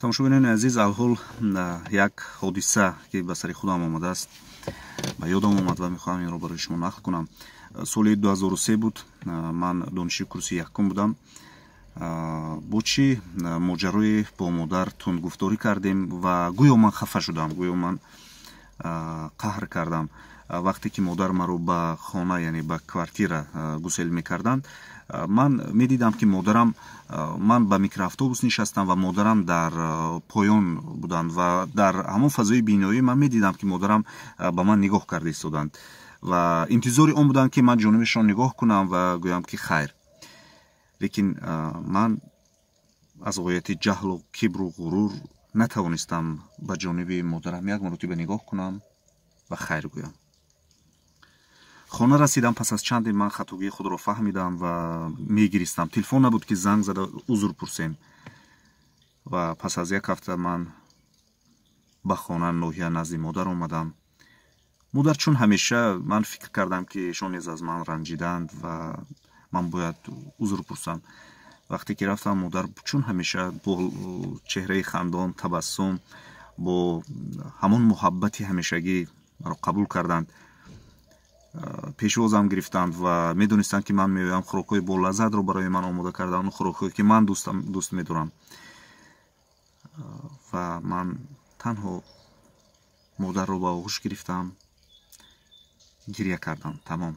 Тамошобинони азиз, алҳол як ҳодиса, ки ба сари худам омадааст, ба ёдам омад ва мехоҳам инро барои шумо нақл кунам. Соли 2003 буд, ман донишҷӯи курси якум будам. Бо чӣ моҷарои бо модар тундгуфторӣ кардем ва гӯё ман хафа шудам, гӯё ман қаҳр кардам. Вақте ки модар маро ба хона, яъне ба квартира гусел мекарданд, ман медидам, ки модарам, ман ба микроавтобус нишастам ва модарам дар поён буданд ва дар ҳамон фазои биноӣ ман медидам, ки модарам ба ман нигоҳ карда истоданд ва интизори он буданд, ки ман ҷонибашон нигоҳ кунам ва гӯям, ки хайр. Лекин ман аз ғояти ҷаҳлу кибру ғурур натавонистам ба ҷониби модарам як маротиба нигоҳ кунам ва хайр гӯям. Хона расидам, пас аз чанде ман хатогии худро фаҳмидам ва мегиристам. Телефон набуд, ки занг зада узр пурсем. Ва пас аз як ҳафта ман ба хона, ноҳия, назди модар омадам. Модар чун ҳамеша, ман фикр кардам, ки эшон низ аз ман ранҷиданд ва ман бояд узр пурсам. Вақте ки рафтам, модар чун ҳамеша бо чеҳраи хандон, табассум, бо ҳамон муҳаббати ҳамешагӣ маро қабул карданд, пешвозам гирифтанд ва медонистанд, ки ман меоям, хӯрокҳои болаззатро барои ман омода карданд, он хӯрокҳое, ки ман дӯст медорам. Ва ман танҳо модарро ба оғӯш гирифтам, гиря кардам, тамом.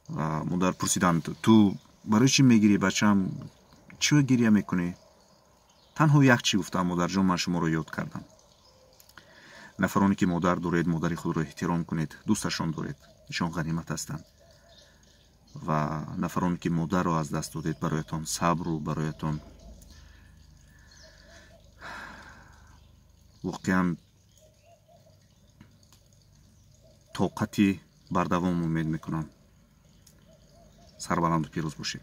Ва модар пурсиданд: «Ту барои чӣ мегирӣ, бачам, чиро гиря мекунӣ?» Танҳо як чӣ гуфтам: «Модарҷон, ман шуморо ёд кардам». Нафароне, ки модар доред, модари худро эҳтиром кунед, дӯсташон доред, ишон ғанимат ҳастанд. Ва нафароне, ки модарро аз даст додед, бароятон сабру бароятон воқеан тоқати бардавом умед мекунам. Сарбаланду пирӯз бошед.